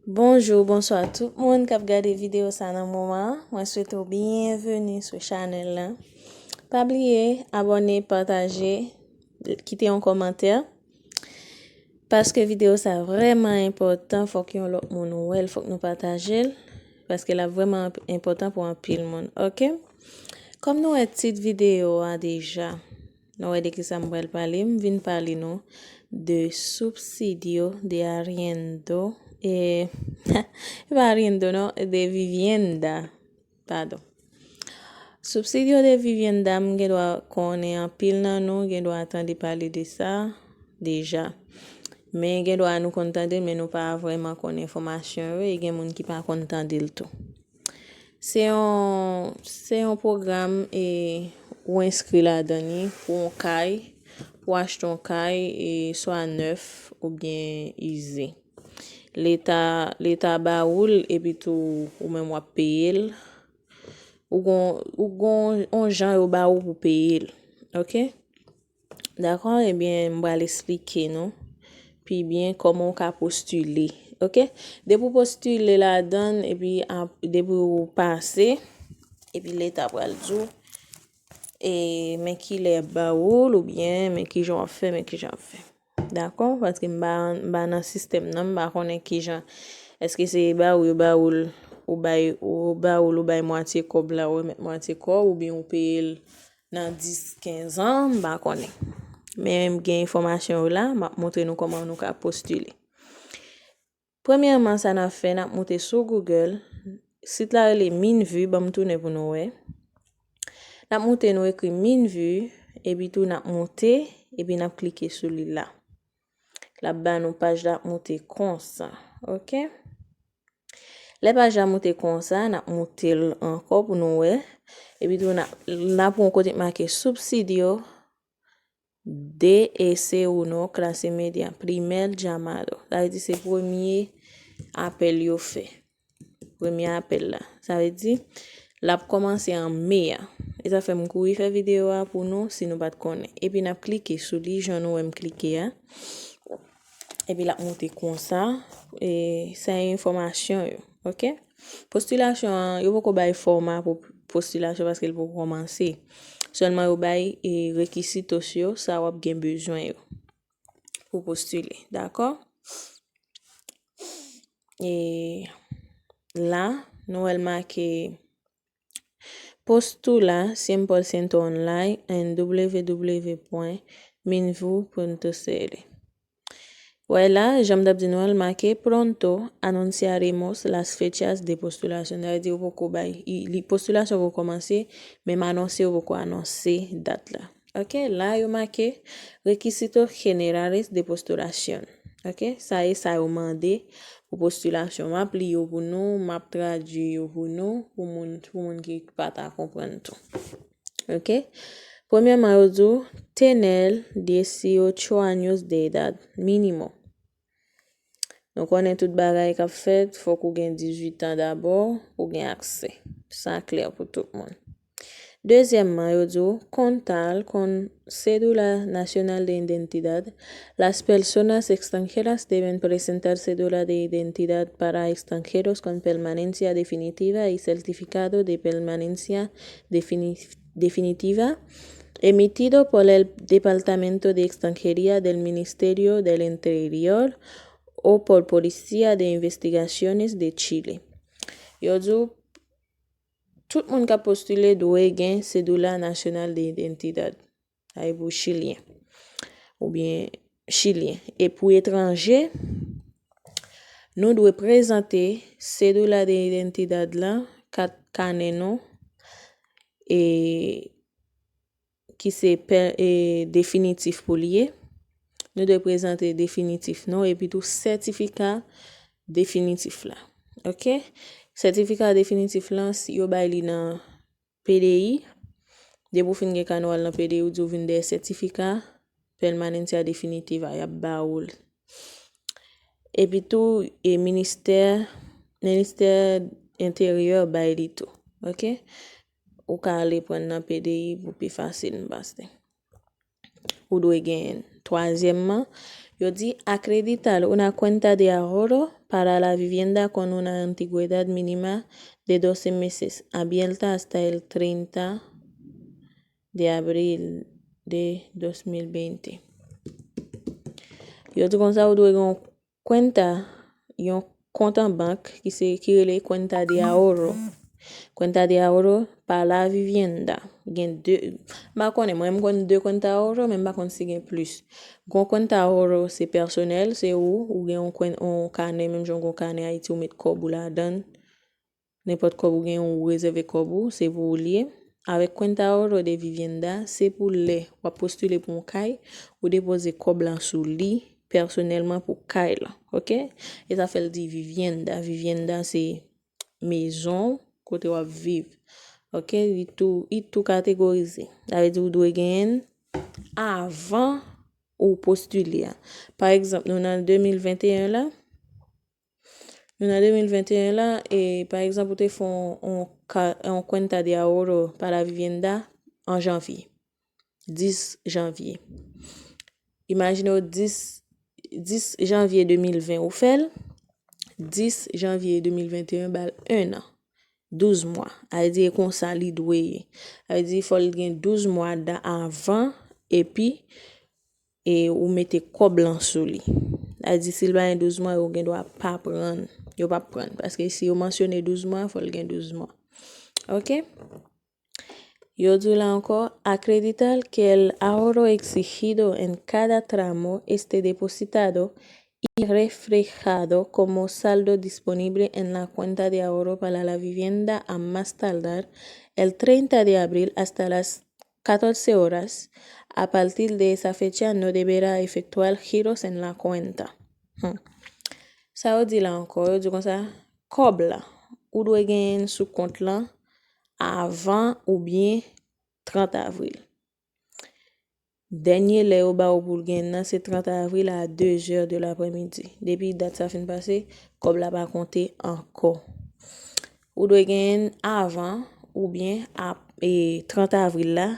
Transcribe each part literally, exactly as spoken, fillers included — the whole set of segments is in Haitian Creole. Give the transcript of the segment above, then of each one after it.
Bonjou, bonswa tout moun k ap gade videyo sa nan moman an. Mwen swete w byenveni sou chanèl la. Pa bliye abòne, pataje, kite yon kòmantè. Paske videyo sa vrèman enpòtan, fòk yon lòt moun wè l, fòk nou pataje l. Paske l ap vrèman enpòtan pou anpil moun, oke? Kòm nou wè tit videyo a deja, nou wè de ki sa m pral pale, m vin pale nou de subsidio de arriendo, e, e pa arriendo non, de vivienda, padon. Subsidio de vivienda, m gen dwa konnen anpil nan nou gen dwa tande pale de sa deja. Men gen dwa nou konn tande l, men nou pa vrèman konn enfòmasyon yo, e gen moun ki pa konn tande l tou. Se yon, se yon pwogram e ou enskri ladan li pou yon kay, pou achte yon kay, e swa nèf oubyen ize. Leta, Leta ba ou l, epi tou ou menm w ap peye l. Ou gon, ou gon yon jan yo ba ou pou peye l. Oke? Dakò? Ebyen, m pral esplike nou pi byen kòman w ka postile. Oke? Depi w postile ladan l, epi ap-, depi w pase, epi Leta pral di w, e, men kilè y ap ba ou l, oubyen men kijan w ap fè, men kijan w ap fè. Dakò? Paske m pa, m pa nan sistèm nan, m pa konnen kijan. Èske se ba ou yo ba ou l, ou bay, ou ba ou l, ou bay mwatye kòb la, ou remèt mwatye kòb, oubyen ou peye l nan dis, kenz an, m pa konnen. Men m gen enfòmasyon yo la, m ap montre nou kòman nou ka postile. Premyèman, sa n ap fè, n ap moute sou Google. Sit la rele Minvu, ban m tounen pou nou wè. N ap moute, nou ekri Minvu, epi tou n ap moute, epi n ap klike sou li la. L ap ba nou paj la ap moute konsa, oke? Lè paj la moute konsa, n ap moute l ankò pou nou wè. Epi tou, n ap, n ap wè yon kote k make Subsidio de ese uno, clase media, primer llamado. Sa vle di se premye apèl yo fè. Premye apèl la. Sa vle di, l ap kòmanse an me a. E sa fè m kouri fè videyo a pou nou, si nou pa t konnen. Epi n ap klike sou li, jan nou wè m klike a. Epi l ap moute konsa. E sa enfòmasyon yo, oke? Postilasyon an, yo poko bay fòma pou postilasyon paske l poko kòmanse. Sèlman yo bay, e, requisitos yo, sa w ap gen bezwen yo pou postile, dakò? E la, nou wè l make Postula cien por ciento online en w w w punto minvu punto c l. Wè la, jan m t ap di nou an, l make: "Pronto anunciaremos las fechas de postulación." Sa vle di yo poko bay, i- li, postilasyon poko kòmanse, men m anonse yo poko anonse dat la. Oke, la yo make: "Requisitos generales de postulación." Oke, sa e sa yo mande pou postilasyon. M ap li yo pou nou, m ap tradui yo pou nou, pou moun, pou moun ki pa ta konprann tou. Oke? Premyèman, yo di w, "Tener dieciocho años de edad mínimo." Nou konnen tout bagay k ap fèt, fòk ou gen dizuit an dabò pou gen aksè. Sa klè pou tout moun. Dezyèmman, yo di w, "Contar con cédula nacional de identidad. Las personas extranjeras deben presentar cédula de identidad para extranjeros con permanencia definitiva y certificado de permanencia defini- definitiva emitido por el Departamento de Extranjería del Ministerio del Interior o por Policía de Investigaciones de Chile." Yo di w, tout moun k ap postile dwe gen Cédula Nacional de Identidad. Sa e pou chilyen. Oubyen chilyen. E pou etranje, nou dwe prezante Cédula de Identidad la, kat kanè nou, e ki se pè, e, definitif pou l ye. Nou dwe prezante definitif nou, epi tou sètifika definitif la. Oke? Sètifika definitif la, si yo bay li nan P D I, depi w fin gen kanè w al nan P D I, ou di w vin dèyè sètifika permanencia definitiva, y ap ba ou l. Epi tou, e ministè, ministè enteryè bay li tou. Oke? Ou ka ale pran nan P D I pou pi fasil, m panse. Ou dwe genyen l. Twazyèmman, yo di acreditar una cuenta de ahorro para la vivienda con una antigüedad mínima de doce meses, abierta hasta el treinta de abril de dos mil veinte. Yo di konsa ou dwe gen yon kwenta, yon kont an bank ki se, ki rele kwenta de ahorro. Kwenta de ahorro pa la vivienda. Gen de, m pa konnen, mwen m konn de kwenta ahorro, men m pa konn si gen plis. Gon kwenta ahorro se pèsonèl, se ou, ou gen yon kwen, yon kanè, menm jan gon kanè Ayiti, ou met kòb ou ladan l. Nenpòt kòb ou gen, ou rezève kòb ou, se pou ou li ye. Avèk kwenta ahorro de vivienda, se pou lè w ap postile pou yon kay, ou depoze kòb la sou li pèsonèlman pou kay la, oke? E sa fè l di vivienda. Vivienda se mezon kote w ap viv. Oke? Li tou, li tou kategorize. Sa vle di ou dwe genyen l avan ou postile a. Pa egzanp, nou nan de mil venteyen la. Nou nan de mil venteyen la, e pa egzanp, ou te fè yon, yon ka, yon cuenta de ahorro para vivienda an janvye. Dis janvye. Imajine w dis, dis janvye de mil ven ou fè l, dis janvye de mil venteyen ba l en an, douz mwa. Sa vle di e konsa li dwe ye. Sa vle di fò l gen douz mwa da avan, epi, e ou mete kòb lan sou li. Sa vle di si l pa gen douz mwa, yo gen dwa pa pran, yo p ap pran. Paske si yo mansyone douz mwa, fò l gen douz mwa. Oke? Yo di w la ankò, acreditar que el ahorro exigido en cada tramo esté depositado y reflejado como saldo disponible en la cuenta de ahorro para la vivienda a más tardar el treinta de abril hasta las catorce horas. A partir de esa fecha no deberá efectuar giros en la cuenta. Hmm. Sa yo di la ankò, yo di konsa, kòb la, ou dwe genyen l sou kont lan avan oubyen trant avril. Dènye lè yo ba w pou l genyen nan se trant avril a de zè de laprèmidi. Depi dat sa fin pase, kòb la pa konte ankò. Ou dwe genyen l avan oubyen ap, e, trant avril la,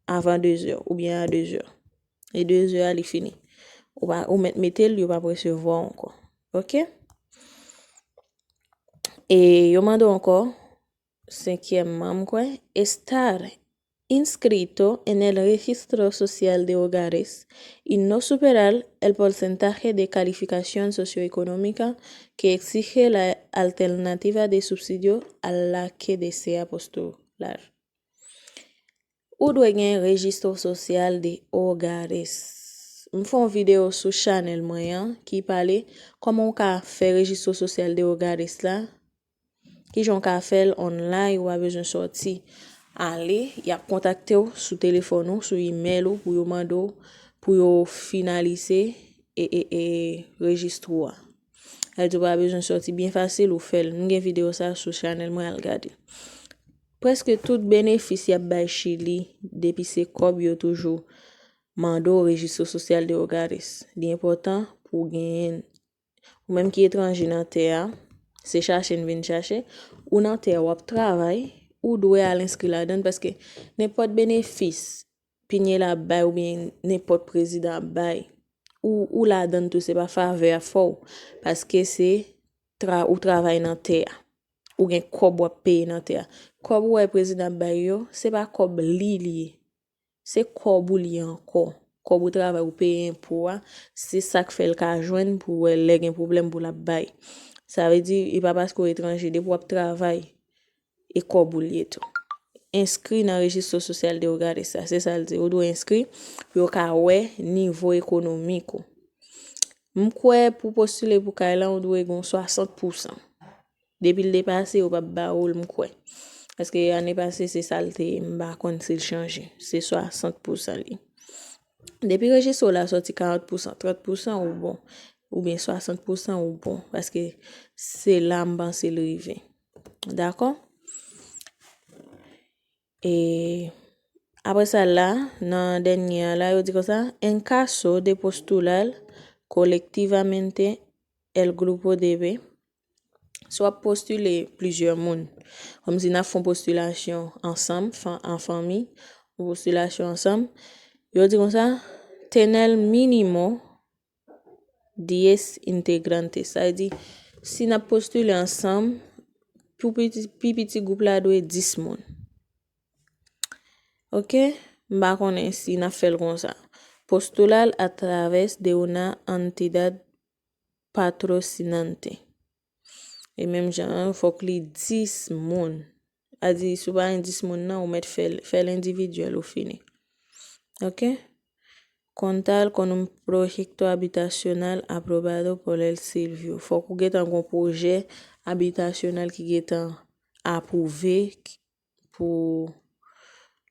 avan de zè oubyen a de zè. E de zè a, li fini. Ou pa, ou mèt mete l, yo p ap resevwa w ankò. Oke? E yo mande w ankò, senkyèm an, m kwè, estar inscrito en el Registro Social de Hogares y no superar el porcentaje de calificación socioeconómica que exige la alternativa de subsidio a la que desea postular. Ou dwe gen Registro Social de Hogares. M fè yon videyo sou chanèl mwen an ki pale kòman w ka fè Registro Social de Hogares la. Kijan w ka fè l online, ou pa bezwen sòti. Ale, y ap kontakte w sou telefòn ou, sou imèl ou, pou yo mande w, pou yo finalize e, e, e rejistre w a. Sa vle di w pa bezwen sòti, byen fasil, ou fè l. M gen videyo sa sou chanèl mwen, al gade. Prèske tout benefis y ap bay Chili, depi se kòb, yo toujou mande w Registro Social de Hogares. Li enpòtan pou w genyen l. Ou menm ki etranje nan tè a, se chache n vin chache, ou nan tè a w ap travay, ou dwe al enskri ladan l paske nenpòt benefis Pinela ap bay oubyen nenpòt prezidan ap bay, ou, ou ladan l tou, se pa favè y ap fè w, paske se tra-, ou travay nan tè a, ou gen kòb w ap peye nan tè a. Kòb ou wè prezidan ap bay yo, se pa kòb li li ye. Se kòb ou li ankò. Kòb ou travay, ou peye enpo a, se sa k fè l ka jwenn pou wè lè gen pwoblèm pou l ap bay. Sa vle di, e pa paske w etranje, depi w ap travay, e kòb ou li ye tou. Enskri nan Registro Social de Hogares sa, se sa l di. Ou dwe enskri pou yo ka wè nivo ekonomik ou. M kwè pou postile pou kay la, ou dwe gen swasant pousan. Depi l depase, yo p ap ba ou l, m kwè. Paske ane pase, se sa l te ye, m pa konn si l chanje. Se swasant pousan li. Depi rejistro w la sòti karant pousan, trant pousan, ou bon. Oubyen swasant pousan, ou bon. Paske se la m panse l rive. Dakò? E apre sa la, nan dènye an la, yo di konsa, en caso de postular colectivamente el grupo debe, si w ap postile plizyè moun, kòmsi n ap fè yon postilasyon ansanm, fa-, an fanmi, yon postilasyon ansanm, yo di konsa, tener mínimo diez integrantes. Sa vle di, si n ap postile ansanm, pou piti- pi piti gwoup la dwe dis moun. Ok? M pa konnen si n ap fè l konsa. Postular a través de una entidad patrocinante. E menm jan an, fòk li dis moun. A di, si w pa gen dis moun nan, ou mèt fè l, fè l endividyèl, ou fini. Ok? Contar con un proyecto habitacional aprobado por el Silvio. Fòk ou gentan gon pwojè abitasyonèl ki gentan apwouve pou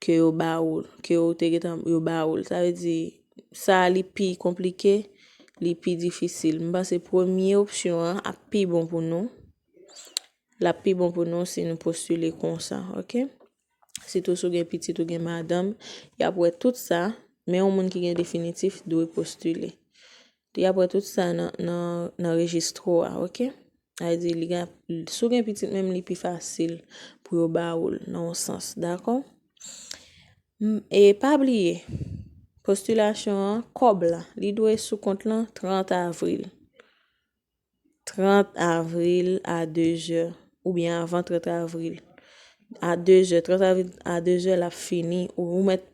ke yo ba ou l, ke yo te gentan yo ba ou l. Sa vle di, sa a li pi konplike, li pi difisil. M panse premye opsyon an ap pi bon pou nou. L ap pi bon pou nou si nou postile konsa, ok? Sitou si w gen pitit ou gen madanm, y ap wè tout sa, men yon moun ki gen definitif dwe postile. Y ap wè tout sa nan, nan, nan rejistro a, ok? Sa vle di, li gen, si w gen pitit menm, li pi fasil pou yo ba ou l nan yon sans, dakò? M- E pa bliye, postilasyon an, kòb la, li dwe sou kont lan trant avril. Trant avril a dezè, oubyen avan trant avril. A dezè, trant avril a dezè, l ap fini. Ou, ou mèt